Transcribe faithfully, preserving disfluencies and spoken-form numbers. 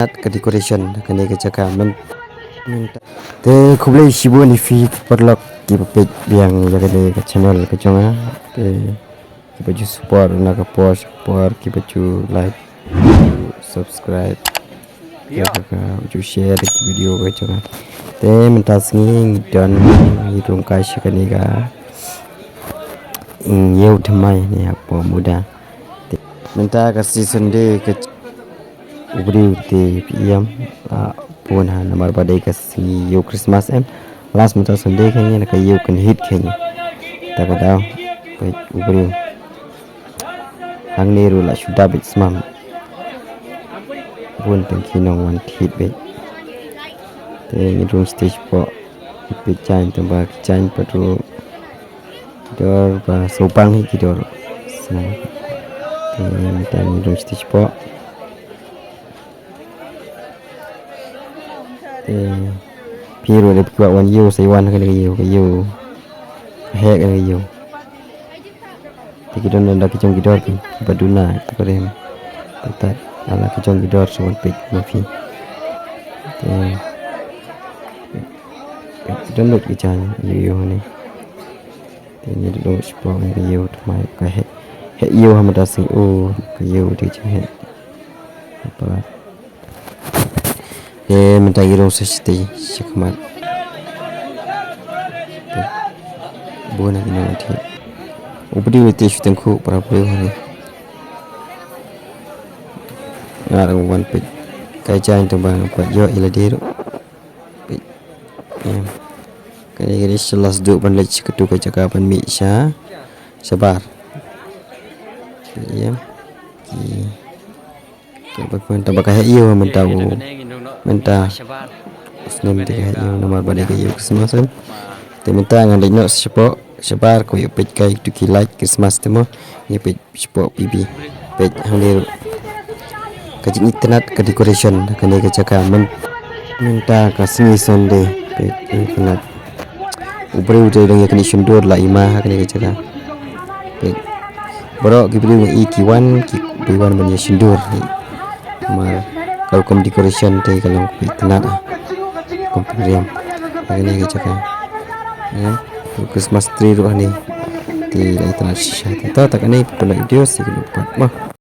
Ka decoration kane ka jaka mynta. Te khublei shibun ïa phi paralok kiba peit biang ïa kane ka channel ka jong nga. Te kiba ju support na ka por sha ka por, kiba ju like, subscribe, ïa ka, ka ju share ïa ki video ka jong nga. Te mynta sngi ngi don ngi rung kai sha kane ka ïew thymmai ne hapoh Muda. Te mynta ka sngi Sunday ka u briew te phi ïam, ah, bun ha namar ba dei ka sngi ïew Christmas em. Last mynta Sunday kane na ka ïew kynhit kane. Ta ka daw peit u briew. Hangne ruh la shu dap beit smam. Bun tang ki nong wan thied beit. Te ngi rung stage pok. Peit jaiñ tang ba ki jaiñ pat ruh. Ki dor ba sopang hi ki dor. Snang. Te mynta ngi rung stage pok. Te phi ruh lei phi kwah wan ïew sa ïa wan ha kane ka ïew, ka ïew. Ka heh kane ka ïew. Te ki don da ki jong ki dor ki, kiba duna, kiba rem. Te tat, ala ki jong ki dor sa wan peit ma phi. Te ki don lut ki jaiñ ïew ïew ne. Te ngi dang shu pok ïa ka ïew thymmai ka heh. Heh ïew ha mynta sngi, oh, ka ïew te jong heh. Palat. Te mynta ngi rung sa shatei shakhmat. Te bun na ki nong thied. U briew te shu tyngkhuh para briew hangne. Nga rung wan peit. Ka jaiñ tang ba nga pat ïoh ïa lade ruh. Peit. Em. Kane ka dei sha last duh ban leit sha katu ka jaka ban mih sha shabar. Peit em. Ki. Ka ba mynta ba ka heh ïew mynta u. Mynta. Snem te ka heh ïew namar ba dei ka ïew Christmas em. Te mynta ngan leit noh sha shapoh shabar ko ïa peit kai tu ki light Christmas te mo. Ïa peit shapoh P B. Peit hangne ruh. Ka jingitynnat ka decoration kane ka jaka myn-, mynta ka sngi Sunday. Peit itynnat. U briew te dang ïa kane shyndur la i ma ha kane ka jaka. Peit. Baroh ki briew ngi i ki wan ki briew wan ban ïa shyndur. Mar ka rukom decoration te ka long ka itynnat. Kum pynriam. Ha kane ka jaka. Ya. Christmas tree ruh hangne. Te la itynnat shisha. Ta ta kane pynlait video sha kane pat mo.